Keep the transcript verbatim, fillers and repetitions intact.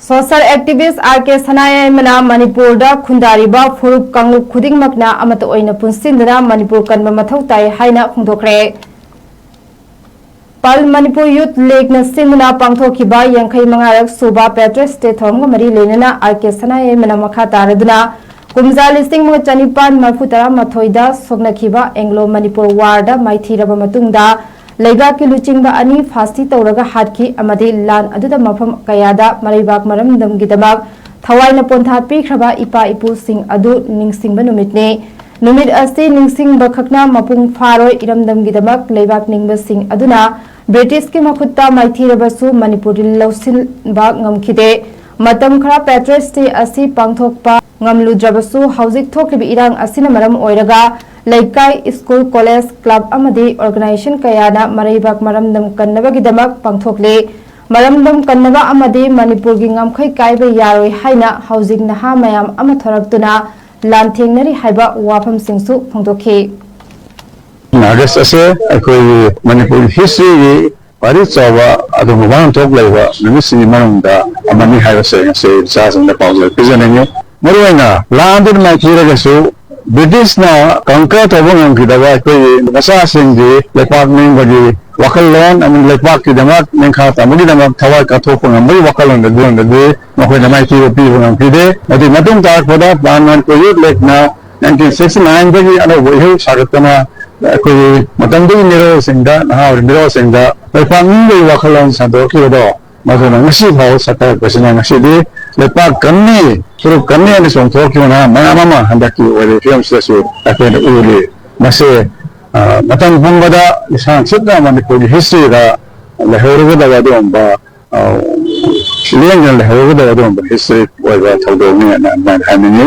Social activist R K ꯁꯅꯥꯌꯥꯏꯃꯅ ꯃꯅꯤꯄꯨꯔꯗ ꯈꯨꯟꯗꯥꯔꯤꯕ ꯐꯨꯔꯨꯞ ꯀꯥꯡꯂꯨꯞ ꯈꯨꯗꯤꯡꯃꯛꯅ ꯑꯃꯠꯇ ꯑꯣꯏꯅ ꯄꯨꯟꯁꯤꯟꯗꯨꯅ ꯃꯅꯤꯄꯨꯔ ꯀꯟꯕ ꯃꯊꯧ ꯇꯥꯏ ꯍꯥꯏꯅ ꯐꯣꯡꯗꯣꯛꯈ꯭ꯔꯦ꯫ ꯄꯥꯜ ꯃꯅꯤꯄꯨꯔ ꯌꯨꯠ ꯂꯤꯒꯅ ꯁꯤꯟꯗꯨꯅ ꯄꯥꯡꯊꯣꯛꯈꯤꯕ ꯌꯥꯡꯈꯩ ꯃꯉꯥꯔꯛ ꯁꯨꯕ Patriots Day ꯊꯧꯔꯝꯒ ꯃꯔꯤ ꯂꯩꯅꯅ R K ꯁꯅꯥꯌꯥꯏꯃꯅ ꯃꯈꯥ ꯇꯥꯔꯗꯨꯅ ꯀꯨꯝꯖꯥ ꯂꯤꯁꯤꯡ ꯑꯃꯒ ꯆꯅꯤꯄꯥꯟ ꯃꯔꯤꯐꯨ ꯇꯔꯥꯃꯥꯊꯣꯏꯗ ꯁꯣꯛꯅꯈꯤꯕ Anglo Manipur War ꯗ ꯃꯥꯏꯊꯤꯔꯕ ꯃꯇꯨꯡꯗ ꯂꯩꯕꯥꯛꯀꯤ ꯂꯨꯆꯤꯡꯕ ꯑꯅꯤ ꯐꯥꯁꯤ ꯇꯧꯔꯒ ꯍꯥꯠꯈꯤ ꯑꯃꯗꯤ ꯂꯥꯟ ꯑꯗꯨꯗ ꯃꯐꯝ ꯀꯌꯥꯗ ꯃꯔꯩꯕꯥꯛ ꯃꯔꯝꯗꯝꯒꯤꯗꯃꯛ ꯊꯋꯥꯏꯅ ꯄꯣꯟꯊꯥ ꯄꯤꯈ꯭ꯔꯕ ꯏꯄꯥ ꯏꯄꯨꯁꯤꯡ ꯑꯗꯨ ꯅꯤꯡꯁꯤꯡꯕ ꯅꯨꯃꯤꯠꯅꯤ꯫ ꯅꯨꯃꯤꯠ ꯑꯁꯤ ꯅꯤꯡꯁꯤꯡꯕ ꯈꯛꯅ ꯃꯄꯨꯡ ꯐꯥꯔꯣꯏ, ꯏꯔꯝꯗꯝꯒꯤꯗꯃꯛ ꯂꯩꯕꯥꯛ ꯅꯤꯡꯕꯁꯤꯡ ꯑꯗꯨꯅ ꯕ꯭ꯔꯤꯇꯤꯁꯀꯤ ꯃꯈꯨꯠꯇ ꯃꯥꯏꯊꯤꯔꯕꯁꯨ ꯃꯅꯤꯄꯨꯔꯗꯤ ꯂꯧꯁꯤꯟꯕ ꯉꯝꯈꯤꯗꯦ꯫ ꯃꯇꯝ ꯈꯔ Patriots Day ꯑꯁꯤ ꯄꯥꯡꯊꯣꯛꯄ ꯉꯝꯂꯨꯗ꯭ꯔꯕꯁꯨ ꯍꯧꯖꯤꯛ ꯊꯣꯛꯂꯤꯕ ꯏꯔꯥꯡ ꯑꯁꯤꯅ ꯃꯔꯝ ꯑꯣꯏꯔꯒ ꯂꯩꯀꯥꯏ, ꯁ꯭ꯀꯨꯜ, ꯀꯣꯂꯦꯖ, ꯀ꯭ꯂꯕ ꯑꯃꯗꯤ ꯑꯣꯔꯒꯅꯥꯏꯖꯦꯁꯟ ꯀꯌꯥꯅ ꯃꯔꯩꯕꯥꯛ ꯃꯔꯝꯗꯝ ꯀꯟꯅꯕꯒꯤꯗꯃꯛ ꯄꯥꯡꯊꯣꯛꯂꯤ꯫ ꯃꯔꯝꯗꯝ ꯀꯟꯅꯕ ꯑꯃꯗꯤ ꯃꯅꯤꯄꯨꯔꯒꯤ ꯉꯝꯈꯩ ꯀꯥꯏꯕ ꯌꯥꯔꯣꯏ ꯍꯥꯏꯅ ꯍꯧꯖꯤꯛ ꯅꯍꯥ ꯃꯌꯥꯝ ꯑꯃ ꯊꯣꯔꯛꯇꯨꯅ ꯂꯥꯟꯊꯦꯡꯅꯔꯤ ꯍꯥꯏꯕ ꯋꯥꯐꯝꯁꯤꯡꯁꯨ ꯐꯣꯡꯗꯣꯛꯈꯤ꯫ ꯑꯥꯒꯁ ꯑꯁꯦ ꯑꯩꯈꯣꯏꯒꯤ ꯃꯅꯤꯄꯨꯔꯒꯤ ꯍꯤꯁꯇ꯭ꯔꯤꯒꯤ ꯈ꯭ꯋꯥꯏꯗꯒꯤ ꯆꯥꯎꯕ ꯑꯗꯨꯒꯨꯝꯕ ꯋꯥꯍꯟꯊꯣꯛ ꯂꯩꯕ ꯅꯨꯃꯤꯠꯁꯤꯡꯒꯤ ꯃꯅꯨꯡꯗ ꯑꯃꯅꯤ ꯍꯥꯏꯕꯁꯦ ꯉꯁꯤ ꯏꯆꯥꯁꯤꯡꯗ ꯄꯥꯎꯖꯦꯜ ꯄꯤꯖꯅꯤꯡꯉꯤ꯫ ꯃꯔꯨꯑꯣꯏꯅ ꯂꯥꯟꯗꯨꯅ ꯃꯥꯏꯊꯤꯔꯒꯁꯨ ꯕ꯭ꯔꯤꯇꯤꯁꯅ conquer ꯇꯧꯕ ꯉꯝꯈꯤꯗꯕ ꯑꯩꯈꯣꯏꯒꯤ ꯃꯆꯥꯁꯤꯡꯒꯤ ꯂꯩꯄꯥꯛ ꯅꯤꯡꯕꯒꯤ ꯋꯥꯈꯜꯂꯣꯟ ꯑꯃꯗꯤ ꯂꯩꯄꯥꯛꯀꯤꯗꯃꯛ ꯅꯤꯡꯈꯥ ꯇꯝꯕꯒꯤꯗꯃꯛ ꯊꯋꯥꯏ ꯀꯠꯊꯣꯛꯄ ꯉꯝꯕꯒꯤ ꯋꯥꯈꯜꯂꯣꯟ ꯑꯗꯨ ꯃꯈꯣꯏꯅ ꯃꯥꯏꯊꯤꯕ ꯄꯤꯕ ꯉꯝꯈꯤꯗꯦ꯫ ꯑꯗꯨꯒꯤ ꯃꯇꯨꯡ ꯇꯥꯔꯛꯄꯗ ꯄꯥꯟ ꯃꯅꯤꯄꯨꯔ ꯌꯨꯠ ꯂꯤꯒꯅ nineteen sixty nine ꯗꯒꯤ ꯑꯅꯧꯕ ꯏꯍꯧ ꯁꯥꯒꯠꯇꯅ ꯑꯩꯈꯣꯏꯒꯤ ꯃꯇꯝꯗꯨꯒꯤ ꯃꯤꯔꯣꯜꯁꯤꯡꯗ, ꯅꯍꯥ ꯑꯣꯏꯔꯤꯕ ꯃꯤꯔꯣꯜꯁꯤꯡꯗ ꯂꯩꯄꯥꯛ ꯅꯤꯡꯕꯒꯤ ꯋꯥꯈꯜꯂꯣꯟ ꯁꯟꯗꯣꯛꯈꯤꯕꯗꯣ, ꯃꯗꯨꯅ ꯉꯁꯤ ꯐꯥꯎꯕ ꯁꯛꯀꯥꯏꯔꯛꯄꯁꯤꯅ ꯉꯁꯤꯗꯤ ꯂꯩꯄꯥꯛ ꯀꯟꯅꯤ, ꯐꯨꯔꯨꯞ ꯀꯟꯅꯤ ꯍꯥꯏꯅ ꯆꯣꯡꯊꯣꯛꯈꯤꯕ ꯅꯍꯥ ꯃꯌꯥꯝ ꯑꯃ ꯍꯟꯗꯛꯀꯤ ꯑꯣꯏꯔꯤꯕ ꯐꯤꯕꯝꯁꯤꯗꯁꯨ ꯑꯩꯈꯣꯏꯅ ꯎꯔꯤ꯫ ꯃꯁꯤ, ꯑ, ꯃꯇꯝ ꯄꯨꯝꯕꯗ ꯂꯤꯁꯥꯡ ꯁꯤꯠꯅ ꯃꯅꯤꯄꯨꯔꯒꯤ ꯍꯤꯁꯇ꯭ꯔꯤꯗ ꯂꯩꯍꯧꯔꯒꯗꯕ ꯑꯗꯨꯒꯨꯝꯕ, ꯑ, ꯂꯦꯡꯗꯅ ꯂꯩꯍꯧꯔꯒꯗꯕ ꯑꯗꯨꯒꯨꯝꯕ ꯍꯤꯁꯇ꯭ꯔꯤ ꯑꯣꯏꯕ ꯊꯧꯗꯣꯛꯅꯤ ꯍꯥꯏꯅ ꯑꯗꯨꯃꯥꯏꯅ ꯍꯥꯏꯅꯤꯡꯉꯤ꯫